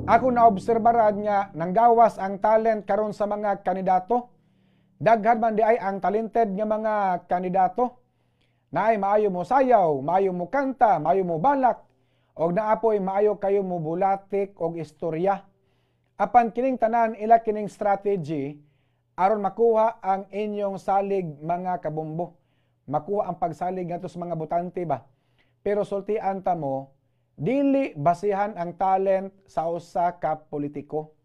Ako naobserbaran nga nanggawas ang talent karon sa mga kandidato. Daghan man diay ang talented nga mga kandidato. Naay maayo mo sayaw, maayo mo kanta, maayo mo balak, og naa poy maayo kayo mo bulatik og istorya. Apan kining tanan, ila kining strategy aron makuha ang inyong salig, mga kabombo. Makuha ang pagsalig ngadto sa mga botante ba. Pero sultian ta mo, dili basihan ang talent sa usa ka politiko.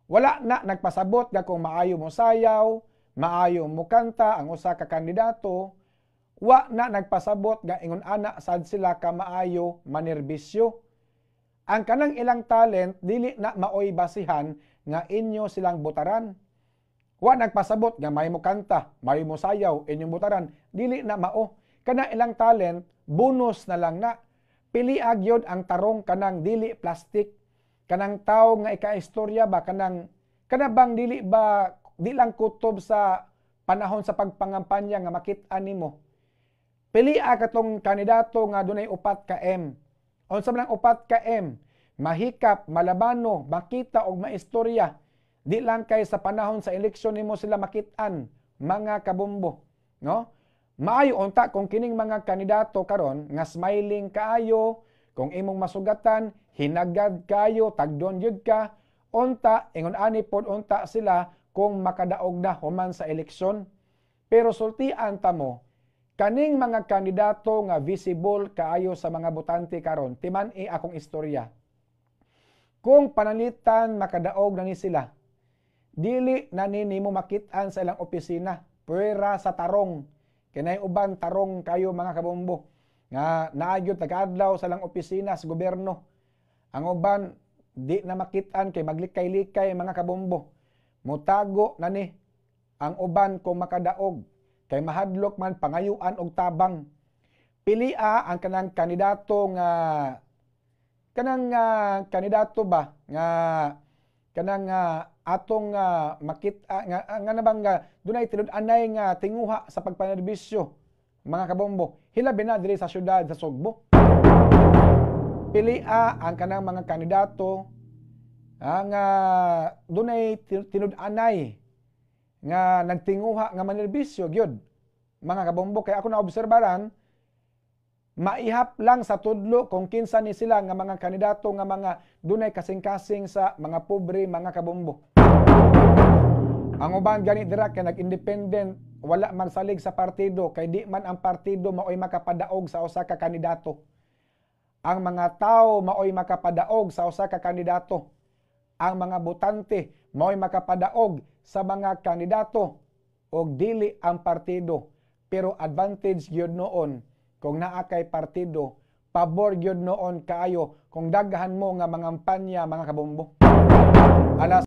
Wala na nagpasabot nga kung maayo mo sayaw, maayo mo kanta ang usa ka kandidato, wa na nagpasabot nga ingon ana sad sila ka maayo manerbisyo. Ang kanang ilang talent, dili na maoy basihan nga inyo silang botaran. Wa nagpasabot nga maayo mo kanta, maayo mo sayaw, inyong botaran, dili na mao. Kana ilang talent, bonus na lang na. Pilia gyud ang tarong, kanang dili plastic, kanang tawo nga ikaistorya ba, kanang kana bang dili ba, di lang kutob sa panahon sa pagpangampanya nga makit-an nimo. Pilia katong kandidato nga dunay upat ka M. Unsa man ang upat ka M? Mahikap, malabano, makita og maistorya. Di lang kay sa panahon sa eleksyon nimo sila makit-an, mga kabombo, no? Maayo unta kung kining mga kandidato karon nga smiling kaayo, kung imong masugatan, hinagad kayo, tagdon gyud ka, unta ingon ani pod unta sila kung makadaog na human sa eleksyon. Pero sultian ta mo, kaning mga kandidato nga visible kaayo sa mga botante karon, timan-i akong istorya. Kung pananglitan makadaog na ni sila, dili na ni nimo makit-an sa ilang opisina, puwera sa tarong. Kinay uban tarong kayo, mga kabombo, nga naa gyud taga-adlaw sa ilang opisina sa gobyerno. Ang uban di na makit-an kay maglikay-likay, mga kabombo. Mutago na ni ang uban kung makadaog kay mahadlok man pangayuan og tabang. Pilia ang kanang kandidato nga kanang kandidato ba nga kanang atong makita nga nga na bang nga dunay tinud-anay nga tinguha sa pagpanerbisyo, mga kabombo, hilabi na diri sa syudad sa Sugbo. Pilia ang kanang mga kandidato nga dunay tinud-anay nga nagtinguha nga manerbisyo gyud, mga kabombo, kay ako naobserbaran, maihap lang sa tudlo kung kinsa ni sila nga mga kandidato nga mga dunay kasing-kasing sa mga pobre, mga kabombo. Ang uban gani dira kay nag-independent, wala magsalig sa partido kay di man ang partido maoy makapadaog sa usa ka kandidato. Ang mga tao maoy makapadaog sa usa ka kandidato. Ang mga botante maoy makapadaog sa mga kandidato og dili ang partido. Pero advantage gyud noon kung naa kay partido, pabor gyud noon kaayo kung daghan mo nga mangampanya, mga kabombo. Alas